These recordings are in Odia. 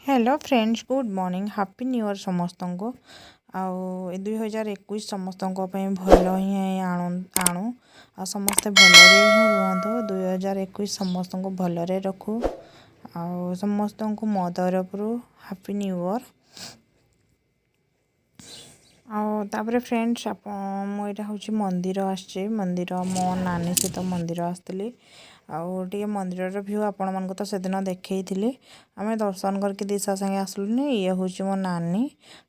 Hello friends, good morning, happy new year ସମସ୍ତଙ୍କୁ। ଆଉ ଏ 2021 ସମସ୍ତଙ୍କ ପାଇଁ ଭଲ ହିଁ ଆଣୁ ଆଣୁ ଆଉ ସମସ୍ତେ ଭଲରେ ହିଁ ରୁହନ୍ତୁ। 2021 ସମସ୍ତଙ୍କୁ ଭଲରେ ରଖୁ। ଆଉ ସମସ୍ତଙ୍କୁ ମୋ ତରଫରୁ ହାପି ନ୍ୟୁ ଇୟର୍। ଆଉ ତାପରେ ଫ୍ରେଣ୍ଡସ୍, ଆପଣ ମୁଁ ଏଇଟା ହେଉଛି ମନ୍ଦିର ଆସିଛି, ମନ୍ଦିର। ମୋ ନାନୀ ସହିତ ମନ୍ଦିର ଆସିଥିଲି। ଆଉ ଟିକେ ମନ୍ଦିରର ଭ୍ୟୁ ଆପଣମାନଙ୍କୁ ତ ସେଦିନ ଦେଖେଇଥିଲି। ଆମେ ଦର୍ଶନ କରିକି ଦିଶା ସାଙ୍ଗେ ଆସିଲୁନି। ଇଏ ହେଉଛି ମୋ ନାନୀ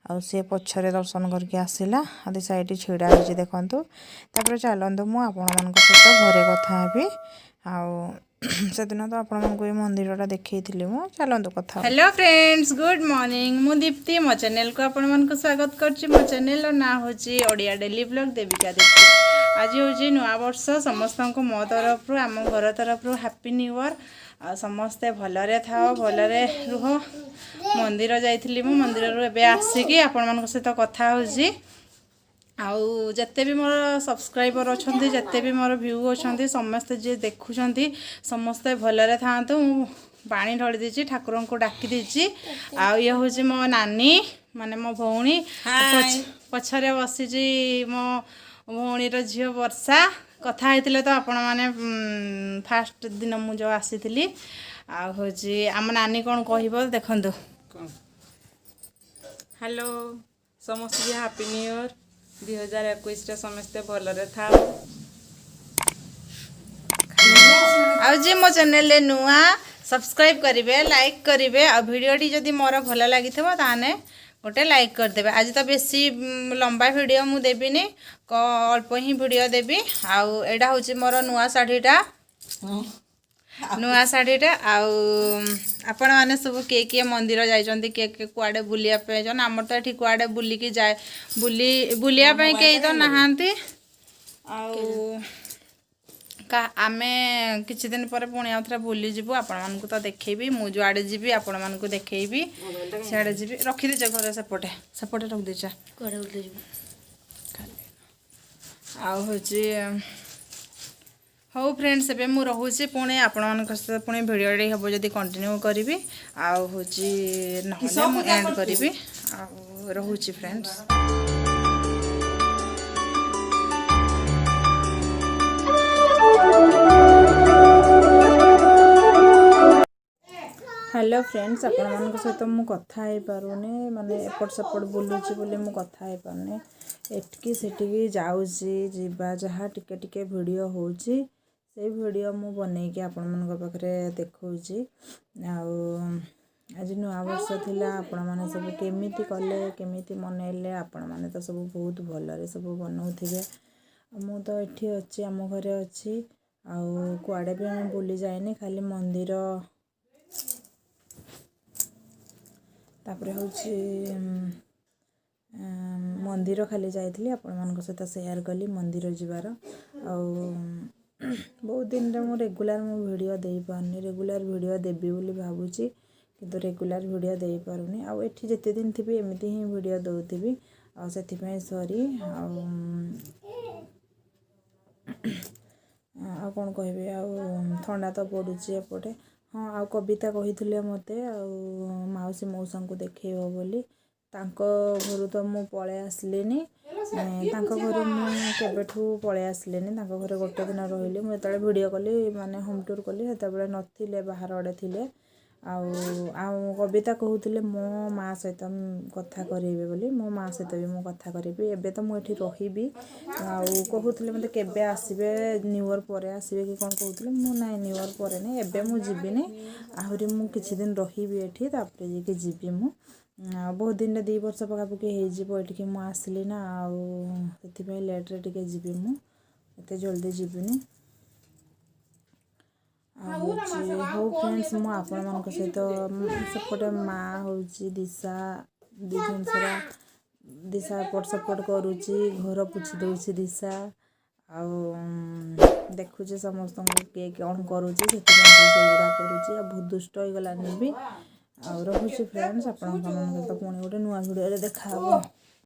ଆଉ ସିଏ ପଛରେ ଦର୍ଶନ କରିକି ଆସିଲା ଆଉ ଦିଶା ଏଇଠି ଛିଡ଼ା ହେଇଛି, ଦେଖନ୍ତୁ। ତାପରେ ଚାଲନ୍ତୁ, ମୁଁ ଆପଣମାନଙ୍କ ସହିତ ଘରେ କଥା ହେବି। ଆଉ ସେଦିନ ତ ଆପଣମାନଙ୍କୁ ଏଇ ମନ୍ଦିରଟା ଦେଖେଇଥିଲି ମୁଁ। ଚାଲନ୍ତୁ କଥା। Hello friends, good morning. ମୁଁ ଦୀପ୍ତି, ମୋ ଚ୍ୟାନେଲକୁ ଆପଣମାନଙ୍କୁ ସ୍ୱାଗତ କରୁଛି। ମୋ ଚ୍ୟାନେଲର ନାଁ ହେଉଛି ଓଡ଼ିଆ ଡେଲି ବ୍ଲଗ୍ ଦେବିକା ଦୀପ୍ତି। ଆଜି ହେଉଛି ନୂଆବର୍ଷ। ସମସ୍ତଙ୍କୁ ମୋ ତରଫରୁ, ଆମ ଘର ତରଫରୁ ହାପି ନ୍ୟୁ ଇୟର୍। ଆଉ ସମସ୍ତେ ଭଲରେ ଥାଅ, ଭଲରେ ରୁହ। ମନ୍ଦିର ଯାଇଥିଲି ମୁଁ, ମନ୍ଦିରରୁ ଏବେ ଆସିକି ଆପଣମାନଙ୍କ ସହିତ କଥା ହେଉଛି। ଆଉ ଯେତେ ବି ମୋର ସବସ୍କ୍ରାଇବର୍ ଅଛନ୍ତି, ଯେତେ ବି ମୋର ଭ୍ୟୁ ଅଛନ୍ତି, ସମସ୍ତେ ଯିଏ ଦେଖୁଛନ୍ତି, ସମସ୍ତେ ଭଲରେ ଥାଆନ୍ତୁ। ମୁଁ ପାଣି ଢଳି ଦେଇଛି, ଠାକୁରଙ୍କୁ ଡାକି ଦେଇଛି। ଆଉ ଇଏ ହେଉଛି ମୋ ନାନୀ, ମାନେ ମୋ ଭଉଣୀ। ପଛରେ ବସିଛି ମୋ ଭଉଣୀର ଝିଅ ବର୍ଷା। କଥା ହେଇଥିଲେ ତ ଆପଣମାନେ ଫାଷ୍ଟ ଦିନ ମୁଁ ଯେଉଁ ଆସିଥିଲି। ଆଉ ହେଉଛି ଆମ ନାନୀ କ'ଣ କହିବ, ଦେଖନ୍ତୁ। ହ୍ୟାଲୋ, ସମସ୍ତଙ୍କୁ ହାପି ନ୍ୟୁ ଇୟର୍। 2021ରେ ସମସ୍ତେ ଭଲରେ ଥାଅ। ଆଉ ଯିଏ ମୋ ଚ୍ୟାନେଲରେ ନୂଆ, ସବସ୍କ୍ରାଇବ୍ କରିବେ, ଲାଇକ୍ କରିବେ। ଆଉ ଭିଡ଼ିଓଟି ଯଦି ମୋର ଭଲ ଲାଗିଥିବ, ତାହେଲେ ଗୋଟେ ଲାଇକ୍ କରିଦେବେ। ଆଜି ତ ବେଶୀ ଲମ୍ବା ଭିଡ଼ିଓ ମୁଁ ଦେବିନି, ଅଳ୍ପ ହିଁ ଭିଡ଼ିଓ ଦେବି। ଆଉ ଏଇଟା ହେଉଛି ମୋର ନୂଆ ଶାଢ଼ୀଟା, ନୂଆ ଶାଢ଼ୀଟା। ଆଉ ଆପଣମାନେ ସବୁ କିଏ କିଏ ମନ୍ଦିର ଯାଇଛନ୍ତି, କିଏ କିଏ କୁଆଡ଼େ ବୁଲିବା ପାଇଁ ଯାଇଛନ୍ତି? ଆମର ତ ଏଠି କୁଆଡ଼େ ବୁଲିକି ଯାଏ ବୁଲିବା ପାଇଁ କେହି ତ ନାହାନ୍ତି। ଆଉ ଆମେ କିଛି ଦିନ ପରେ ପୁଣି ଆଉ ଥରେ ବୁଲିଯିବୁ। ଆପଣମାନଙ୍କୁ ତ ଦେଖେଇବି। ମୁଁ ଯୁଆଡ଼େ ଯିବି, ଆପଣମାନଙ୍କୁ ଦେଖେଇବି। ସିଆଡ଼େ ଯିବି। ରଖିଦେଇଛ ଘରେ, ସେପଟେ ସେପଟେ ରଖିଦେଇଛ। କୁଆଡ଼େ ବୁଲିଯିବୁ? ଆଉ ହେଉଛି, ହଉ ଫ୍ରେଣ୍ଡସ୍, ଏବେ ମୁଁ ରହୁଛି। ପୁଣି ଆପଣମାନଙ୍କ ସହିତ ପୁଣି ଭିଡ଼ିଓଟି ହେବ ଯଦି କଣ୍ଟିନ୍ୟୁ କରିବି, ଆଉ ହେଉଛି ନହେଲେ ମୁଁ ଏଣ୍ଡ କରିବି। ଆଉ ରହୁଛି ଫ୍ରେଣ୍ଡସ୍। ହ୍ୟାଲୋ ଫ୍ରେଣ୍ଡସ୍, ଆପଣମାନଙ୍କ ସହିତ ମୁଁ କଥା ହେଇପାରୁନି। ମାନେ ଏପଟ ସେପଟ ବୁଲୁଛି ବୋଲି ମୁଁ କଥା ହେଇପାରୁନି। ଏଠିକି ସେଠିକି ଯାଉଛି, ଯିବା ଯାହା ଟିକେ ଟିକେ ଭିଡ଼ିଓ ହେଉଛି, ସେଇ ଭିଡ଼ିଓ ମୁଁ ବନେଇକି ଆପଣମାନଙ୍କ ପାଖରେ ଦେଖାଉଛି। ଆଉ ଆଜି ନୂଆବର୍ଷ ଥିଲା। ଆପଣମାନେ ସବୁ କେମିତି କଲେ, କେମିତି ମନେଇଲେ? ଆପଣମାନେ ତ ସବୁ ବହୁତ ଭଲରେ ସବୁ ବନଉଥିବେ। ଆଉ ମୁଁ ତ ଏଠି ଅଛି, ଆମ ଘରେ ଅଛି। ଆଉ କୁଆଡ଼େ ବି ଆମେ ବୁଲି ଯାଇନି, ଖାଲି ମନ୍ଦିର। ତାପରେ ହେଉଛି ମନ୍ଦିର ଖାଲି ଯାଇଥିଲି। ଆପଣମାନଙ୍କ ସହିତ ସେୟାର କଲି ମନ୍ଦିର ଯିବାର। ଆଉ ବହୁତ ଦିନରେ ମୁଁ ରେଗୁଲାର ମୁଁ ଭିଡ଼ିଓ ଦେଇପାରୁନି। ରେଗୁଲାର ଭିଡ଼ିଓ ଦେବି ବୋଲି ଭାବୁଛି, କିନ୍ତୁ ରେଗୁଲାର ଭିଡ଼ିଓ ଦେଇପାରୁନି। ଆଉ ଏଠି ଯେତେ ଦିନ ଥିବି, ଏମିତି ହିଁ ଭିଡ଼ିଓ ଦେଉଥିବି। ଆଉ ସେଥିପାଇଁ ସରି। ଆଉ କ'ଣ କହିବି? ଆଉ ଥଣ୍ଡା ତ ପଡ଼ୁଛି ଏପଟେ। ହଁ, ଆଉ କବିତା କହିଥିଲେ ମୋତେ ଆଉ ମାଉସୀ ମଉସାଙ୍କୁ ଦେଖେଇବ ବୋଲି। ତାଙ୍କ ଘରୁ ତ ମୁଁ ପଳେଇ ଆସିଲିନି। ତାଙ୍କ ଘରୁ ମୁଁ କେବେଠୁ ପଳେଇ ଆସିଲିନି। ତାଙ୍କ ଘରେ ଗୋଟେ ଦିନ ରହିଲି। ମୁଁ ଯେତେବେଳେ ଭିଡ଼ିଓ କଲି, ମାନେ ହୋମ୍ ଟୁର୍ କଲି, ସେତେବେଳେ ନଥିଲେ, ବାହାର ଆଡ଼େ ଥିଲେ। ଆଉ କବିତା କହୁଥିଲେ ମୋ ମା ସହିତ କଥା କରେଇବେ ବୋଲି। ମୋ ମା ସହିତ ବି ମୁଁ କଥା କରିବି। ଏବେ ତ ମୁଁ ଏଠି ରହିବି। ଆଉ କହୁଥିଲେ ମୋତେ କେବେ ଆସିବେ, ନ୍ୟୁ ଇୟର୍ ପରେ ଆସିବେ କି କ'ଣ କହୁଥିଲେ। ମୁଁ ନାଇଁ, ନ୍ୟୁ ଇୟର୍ ପରେ ନାଇଁ, ଏବେ ମୁଁ ଯିବିନି। ଆହୁରି ମୁଁ କିଛି ଦିନ ରହିବି ଏଠି, ତାପରେ ଯାଇକି ଯିବି ମୁଁ। ଆଉ ବହୁତ ଦିନରେ 2 ବର୍ଷ ପାଖାପାଖି ହେଇଯିବ ଏଠିକି ମୁଁ ଆସିଲି ନା। ଆଉ ସେଥିପାଇଁ ଲେଟ୍ରେ ଟିକେ ଯିବି ମୁଁ, ଏତେ ଜଲ୍ଦି ଯିବିନି। ଆଉ ହେଉଛି, ହଉ ଫ୍ରେଣ୍ଡସ୍, ମୁଁ ଆପଣମାନଙ୍କ ସହିତ ସେପଟେ ମା ହେଉଛି ଦିଶା ଦୁଇ ଜଣ ସାରା। ଦିଶା ଏପଟ ସେପଟ କରୁଛି, ଘର ପୋଛି ଦେଉଛି ଦିଶା। ଆଉ ଦେଖୁଛି ସମସ୍ତଙ୍କୁ, କିଏ କ'ଣ କରୁଛି, ସେଥିପାଇଁ ସେ ସେଗୁଡ଼ା କରୁଛି। ଆଉ ବହୁତ ଦୁଷ୍ଟ ହେଇଗଲାନି ବି। ଆଉ ରହୁଛି ଫ୍ରେଣ୍ଡସ୍, ଆପଣଙ୍କ ମାନଙ୍କ ସହିତ ପୁଣି ଗୋଟେ ନୂଆ ଭିଡ଼ିଓରେ ଦେଖାହେବ।